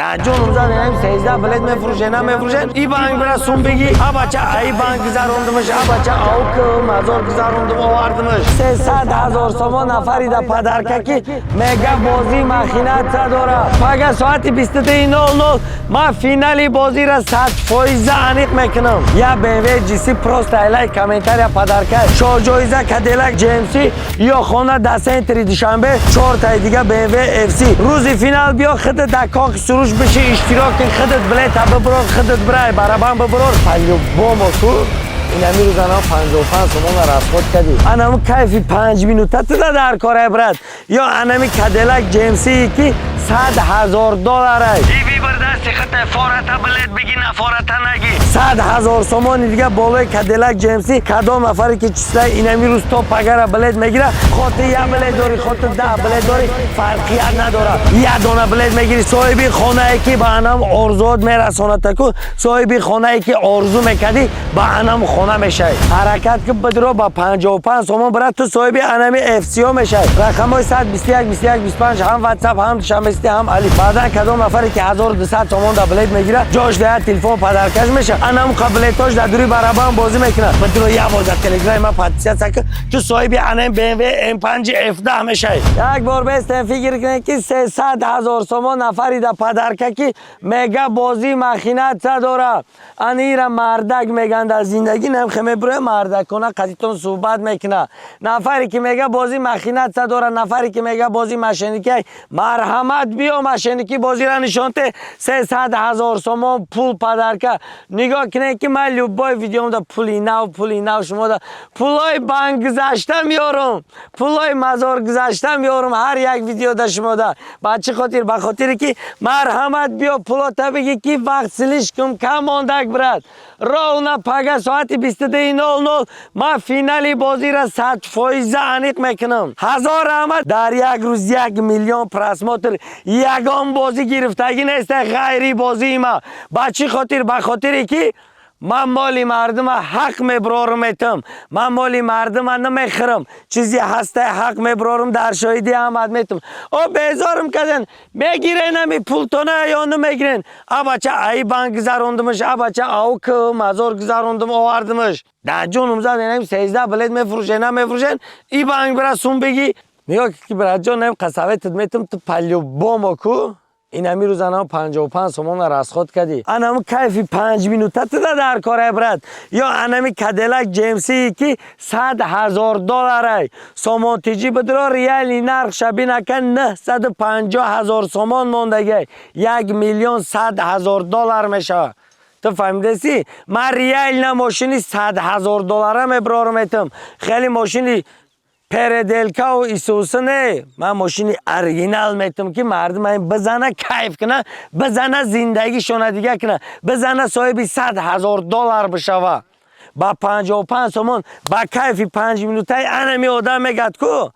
Дар ҷоном задем, 13 билет мефурӯшен, намефурӯшен. И банк бира, сум бигӣ. А бача, ай банк гузарондимаш, а бача, аук мазор гузарондим, овардимаш. 300 000 сомон нафари да подарка, ки мега бозӣ махинатса дора. Пага соати 22:00 ман финали бозиро 100 фоиза аниқ мекунам. Я BMW GC, просто лайк, комментария, подарка. Шоҳҷоиза Кадиллак GMC ё хона дар центри Душанбе, чортаи дига BMW FC. Рӯзи финал биё, худат дар Кохи Суруш биши, иштирок кун, худат билета бибурор, худат бирай, барабан бибурор. По-любому ку инами рӯзанам 55 сомона расход кардӣ. Анаму кайфи 5 минута туда дар кора, брат, ё анами Кадиллак GMC, ки 100 000 долларай. Выбор дасти худта, фората билет бигӣ, нафората нагӣ. 100 000 сомони дига болои Кадиллак GMC. Кадом нафаре ки числаи инами рӯз то пагара билет мегира, хоти як билет дорӣ, хоти 10 билет дорӣ, фарқият надорад, як дона билет мегирӣ, соҳиби хонае, ки ба анам орзуот мерасонад, ку соҳиби хонае, ки орзу мекардӣ, ба анам хона мешавӣ. Ҳаракат ки, бидро ба 55 сомон, брат, ту соҳиби анами фco мешавӣ. Рақамҳои 121 21 25, ҳам WhatsApp, ҳам Душанбести, ҳам Али. Баъдан кадом нафаре ки 1200 сомон да билет мегирад, ҷош да як телефон подаркаш меша. Анам билетош дар дури барабан бозӣ мекунад. Бидро як бор дар Телеграми ман подписаться ки, ту соҳиби анам BMW M5 F10 мешавӣ. Як бор бестен фикр кунед, ки 300 000 сомон нафари да подарка, ки мега бозӣ махинатса дора. Анира мардак меган дар зиндагӣ намхе мебуроя, мардакона қадитон суҳбат мекунад. Нафаре ки мега бозӣ махинатса дора, нафаре ки мега бозӣ мошенникӣ, марҳамат, биё, мошенникӣ бозиро нишон те. 300 000 сомон пул подарка. Нигоҳ кунед, ки ман любой видеомда пули нав, пули нав шумода, пулои банк гузашта меёрам, пулои мазор гузашта меёрам ҳар як видеода шумода. Ба чӣ хотир? Ба хотире ки марҳамат, биё, пулота бигӣ, ки вақт слишком кам мондак, брат. Ровно пага соати 22:00 ман финали бозиро 100 фоиза аниқ мекунам. Ҳазор раҳмат. Дар як рӯз 1 миллион просмотр ягон бозӣ гирифтагӣ неста, ғайри бозии ма. Ба чӣ хотир? Ба хотире ки ман моли мардума ҳақ меброрум, метам. Ман моли мардума намехӯрам. Чизе ҳастай, ҳақ меброрум, дар шоҳидӣ ҳамат метам. О, безорим карден. Мегирен ами пултона ё намегирен? А бача, ай банк гузарондимаш, а бача, аук мазор гузарондим, овардимаш. Дар ҷоном задем, 13 билет мефурӯшен, намефурӯшен. И банк бира, сум бигӣ. Нигоҳ ки, братҷон, нем қасаветат метам, ту по-любому ку инами рӯзанам 55 сомона расход кардӣ. Анаму кайфи 5 минута туда дар кора, брат, ё анами Кадиллак GMC, ки 100 000 долларай. Сомон тиҷӣ бидро, реальный нархша бинака, 950 000 сомон мондагай, 1 100 000 доллар мешавад. Ту фаҳмидаси? Ман реально мошини 100 000 доллара меброрум, метам. Хеле мошини переделкау исусы не, ман мошини оригинал метам, ки мардум ин бизана, кайф куна, бизана, зиндагишона дига куна, бизана, соҳиби 100 000 доллар бишава. Ба 55 сомон, ба кайфи 5 минутаи анами одам мегад ку,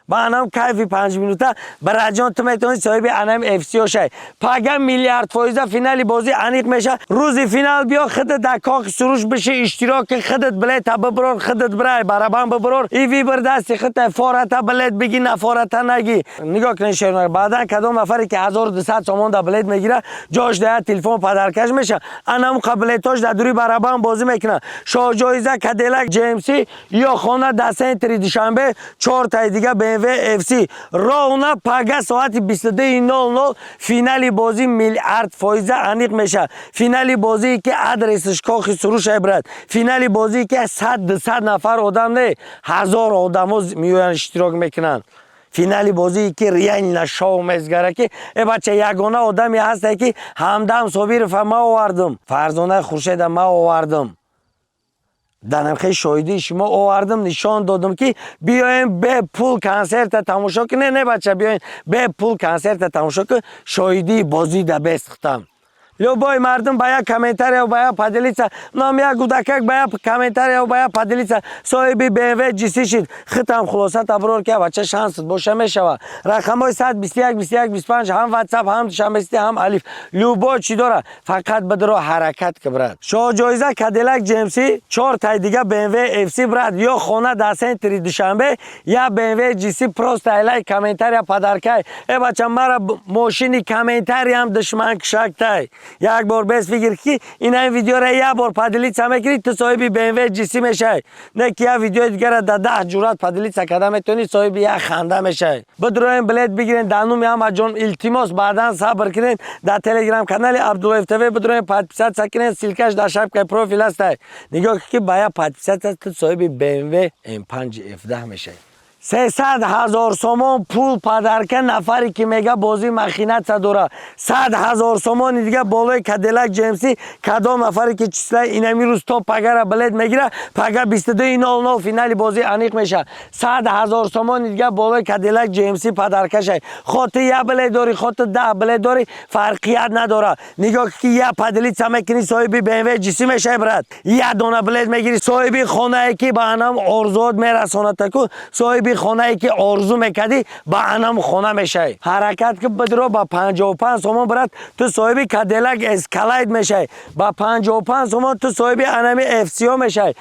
ба анам кайфи 5 минута, братҷон, ту метавонӣ соҳиби анам фco шай. Пага миллиард фоиза финали бозӣ аниқ меша. Рӯзи финал биё, худат дар Кохи Суруш биши, иштирок кун, худат билета бибурор, худат бирай, барабан бибурор. И выбор дасти худта, фората билет бигӣ, нафората нагӣ. Нигоҳ кунед, шернар. Баъдан кадом нафаре ки 1200 сомон да билет мегира, ҷош да як телефон подаркаш меша. Анамуқа билетош дар дури барабан бозӣ мекунад. Шоҳҷоиза Кадиллак GMC ё хона дар центри Душанбе, чортаи дига BMW FC. Ровно пага соати 22:00 финали бозӣ миллиард фоиза аниқ мешавад. Финали бозие, ки адресаш Кохи Сурушай, брат. Финали бозие, ки 100, 200 нафар одам не, ҳазор одамо меоянд, иштирок мекунанд. Финали бозие, ки реально шоу мезгара, ки э бача, ягона одаме ҳасте, ки Ҳамдам Собирова ма овардам, Фарзонаи Хуршеда ма овардам, дар намхи шоҳидии шумо овардам, нишон додам, ки биёем, бепул консерта тамошо кунед. Не, бача, биёем, бепул консерта тамошо кун, шоҳидии бозӣ да бесхтам. Любой мардум ба як комментария, ба як поделиться, нам як гудакак ба як комментария, ба як поделиться соҳиби BMW GC шид. Хитам хулоса таброр ки, бача, шансат боша, мешава. Рақамҳои 121 21 25, ҳам WhatsApp, ҳам Душанбе, ҳам Алиф, любой чӣ дора, фақат бидро ҳаракат ки, брат. Шоҳҷоиза Кадиллак GMC, чор тай дига BMW FC, брат, ё хона дар центри Душанбе, я BMW GC. Просто айлай комментария подаркай. Э бача, мара мошини комментариям душман кушактай. Як бор бес фикр ки ина видеора як бор поделиться мекунӣ, ту соҳиби BMW GC мешавӣ. Не ки як видеои дигара да 10 ҷурат поделиться карда метавонӣ, соҳиби як ханда мешавӣ. Бидроем, билет бигирен. Дар номи ҳамаҷон илтимос, баъдан сабр кунед. Дар телеграм канали Абдуллоев ТВ бидроем, подписаться кунед, ссылкаш дар шапкаи профил ҳастай. Нигоҳ ки ба як подписаться ту соҳиби BMW M5 F10 мешавӣ. 300 000 сомон пул подарка нафаре ки мега бозӣ махинация дора. 100 000 сомони дига болои Кадиллак GMC. Кадом нафаре ки числаи инами рӯз то пагара билет мегира, пага 22:00 финали бозӣ аниқ мешавад. 100 000 сомони дига болои Кадиллак GMC подаркашай. Хо ту як билет дорӣ, хо ту 10 билет дорӣ, фарқият надора. Нигоҳ ки як поделиться мекунӣ, соҳиби BMW GC мешавӣ, брат. Як дона билет мегирӣ, соҳиби хонае ки ба анам орзуот мерасонад, таку соҳиби хонае ки орзу мекардӣ, ба анам хона мешавӣ. Ҳаракат ки, бидро. Ба 55 сомон, брат, ту соҳиби Кадиллак Эскалейд мешавӣ. Ба 55 сомон ту соҳиби анами FCO мешавӣ.